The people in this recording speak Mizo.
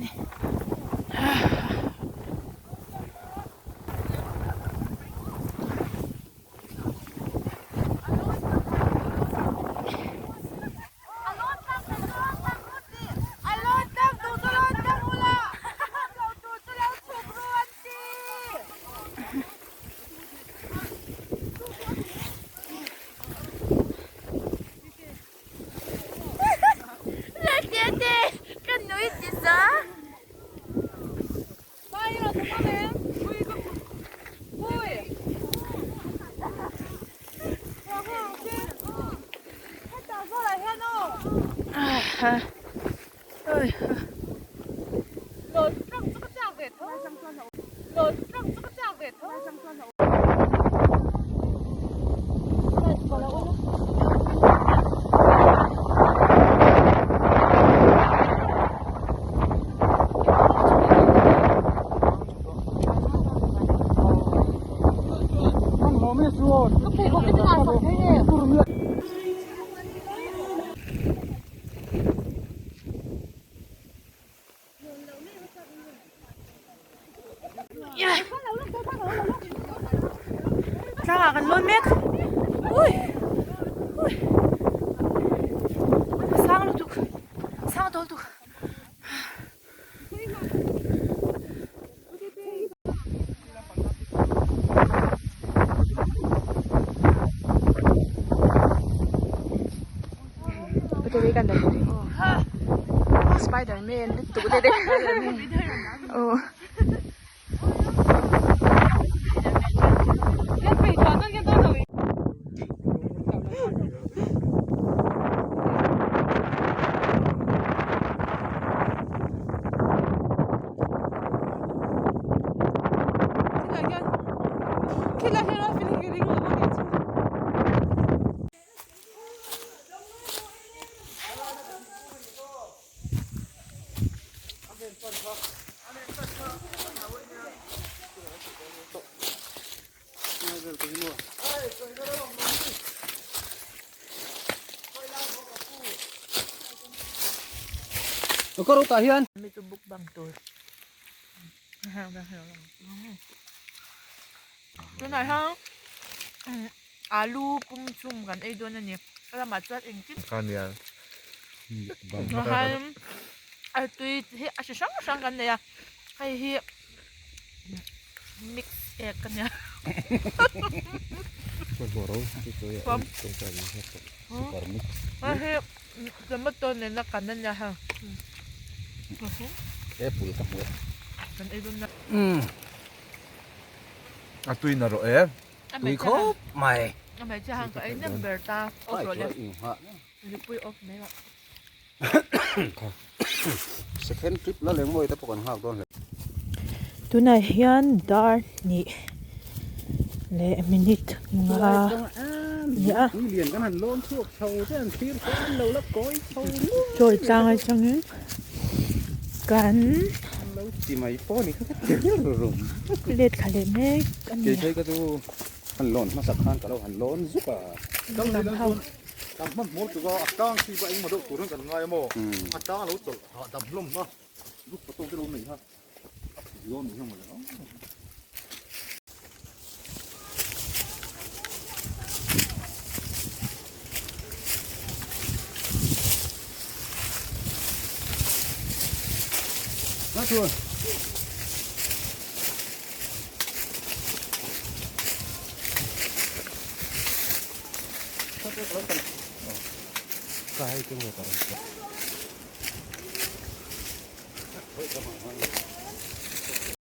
a ni. Tlangah kan lawn mek ui ui a sang lutuk a sang tawh lutuk. Spiderman lutuk te te oh. Mi chu buk bang tur tunah hian alu pum chhum kan ei dawn a ni a lamah chuan engkim artui hi a chi hrang hrang kan nei a hei hi mix egg a nia hei hi tomato nena kan a nia hei apple ka hmu e kan ei dawn a a tui na rawh e tui khawp mai a hmeichhia han ka ei nem ber ta off rawh le lipui off mai lah Second trip la leng mawi te pawh kan nghak dawn hle. Tunah hian dar hnih leh minute nga ni a. Chawi tlang atangin kan let thla leh mek a ni. Kan hman hmawr tuk a, a tang chi pawh engmaw deuh turin kan ngai a maw? A tang a lo chawlh hahdam hlawm a, group photo te lo nei kha a phu dawn ni hian mawle aw.